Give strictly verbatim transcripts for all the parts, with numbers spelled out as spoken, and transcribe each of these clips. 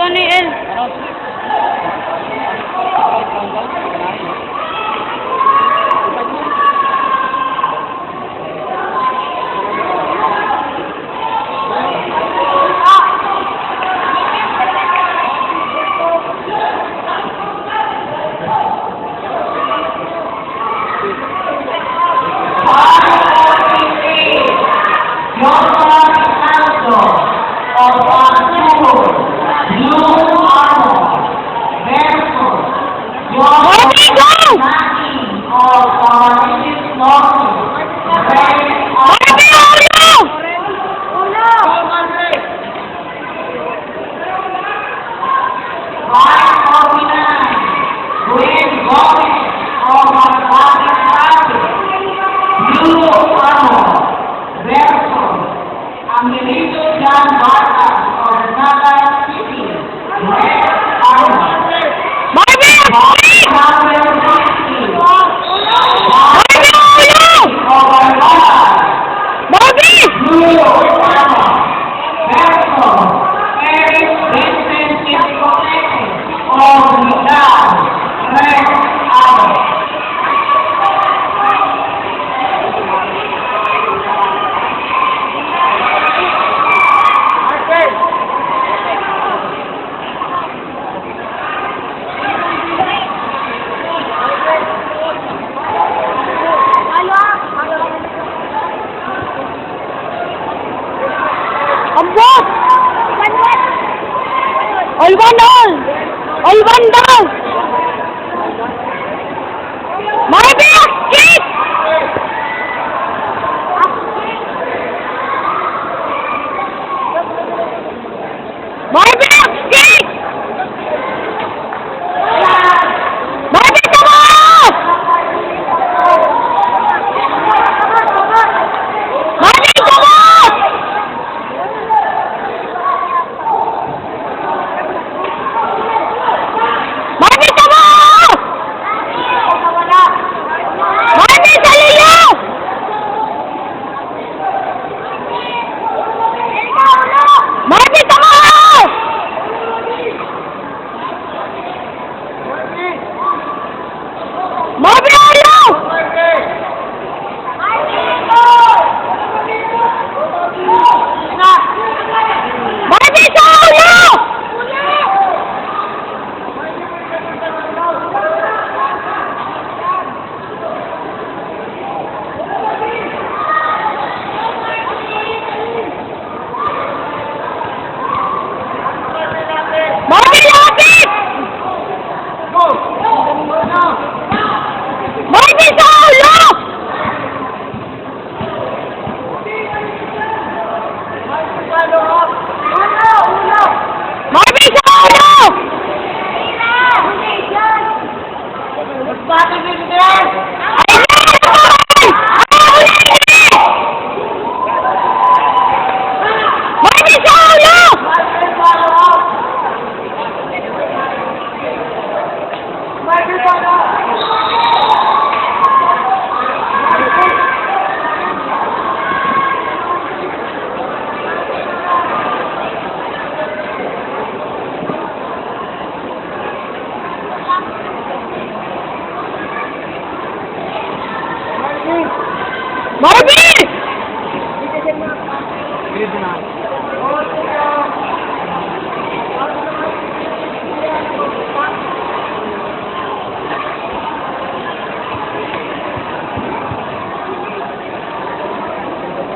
Daniel. Blue armor, Berthold, Angelito Jan Vargas of Naga City, red armor. Marvin! Marvin! Marvin! Marvin! Blue armor, Berthold, Eric Vincent Chief Protector of Naga, red armor. Ambot! Olban daw! Olban daw! Marvin, kick! Marvin, kick! Marvin, come on! Marvin, come on! Marvin, come on! Marvin, salilyo! Marvin, come on! Marvin, salilyo! Marvin, salilyo! Marvin, lapit! Marvin, salilyo! Marvin, salilyo! Marvin!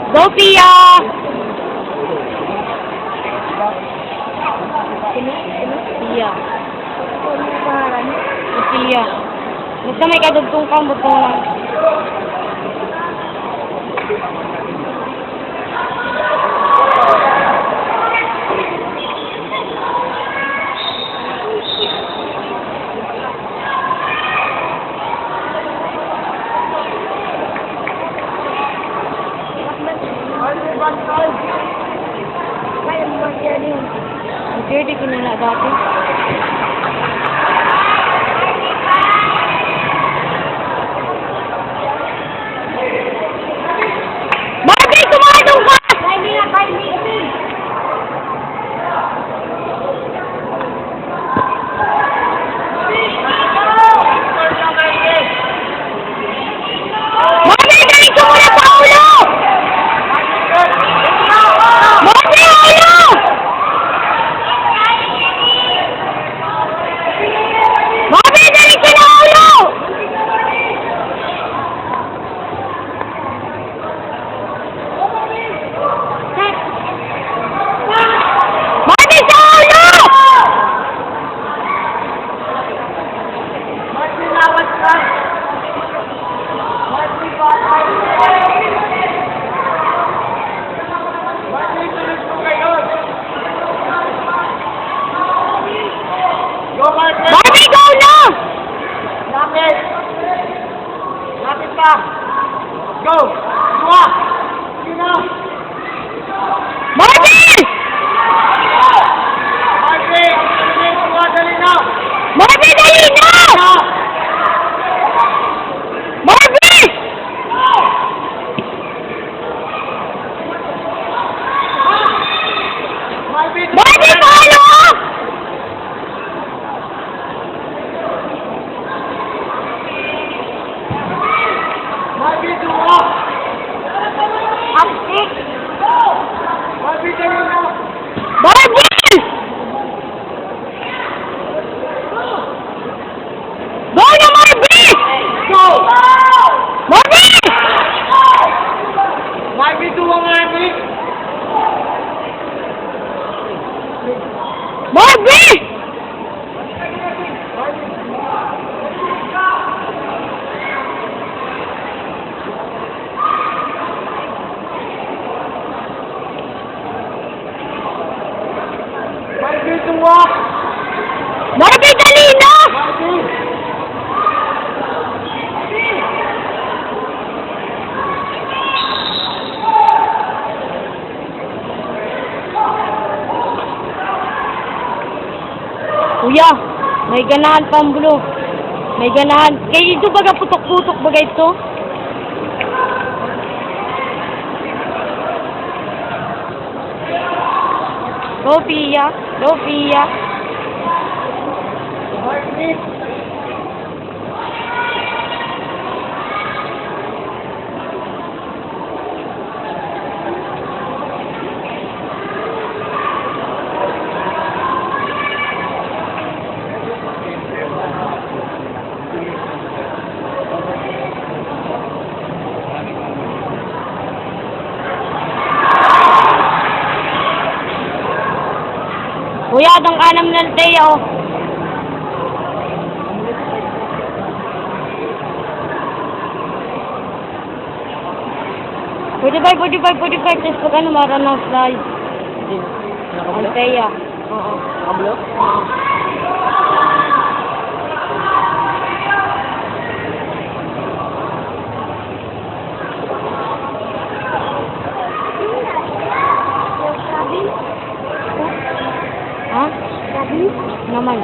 Go, Pia! Pia. Pia. Basta may kadugtong ka, butong lang. Hindi ko na nadati. Marvin, kumadong ka! Marvin, go na! Lapit! Lapit pa! Go! Dua! Sige na! Marvin! Marvin! Dua, dali na! Marvin, dali na! Marvin! Marvin, follow up! Marvin! Go na, Marvin! Go! Marvin! Marvin, tuwang, Marvin! Marvin! Marvin, tuwa! Marvin, dali na! Marvin! Kuya, may ganahan pambulo. May ganahan. Kaya ito baga putok-putok baga ito. Go, Pia. Go, Pia. Kuya, dang kanam na tayo. Forty-five, forty-five, forty-five, tas pag ano, marana slide. Hindi. Nakablock? Ang tayo. Oo. Nakablock? Oo. Ha? Naman.